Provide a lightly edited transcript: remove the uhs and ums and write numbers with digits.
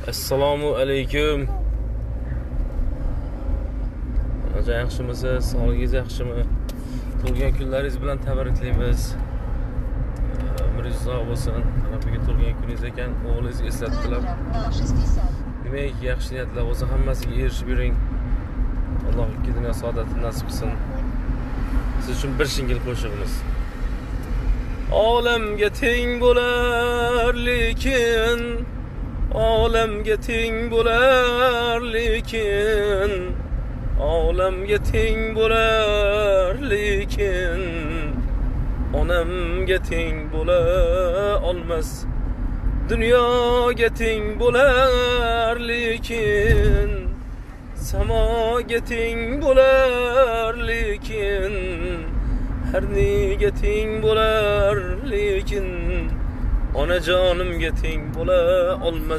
Assalomu alaykum. Onajon, yaxshimisiz? Sog'ligingiz yaxshimi? Tug'ilgan kunlaringiz bilan tabriklaymiz. Umringiz uzoq bo'lsin. Mana bugun tug'ilgan kuningiz ekan, o'g'lingiz eslatdilar. Километров на 60. Nimaiki yaxshi niyatlar bo'lsa, hammasiga erishib yuring. Alloh ikki dunyo saodatini nasib qilsin. Siz uchun bir shingil qo'shig'imiz. Olamga teng bo'lar lekin, olamga teng bo'lar lekin, olamga teng bo'lar lekin, onamga teng bo'la olmas. Dunyoga teng bo'lar lekin, samoga teng bo'lar lekin, har nega teng bo'lar lekin, onajonimga teng bo'la olmas.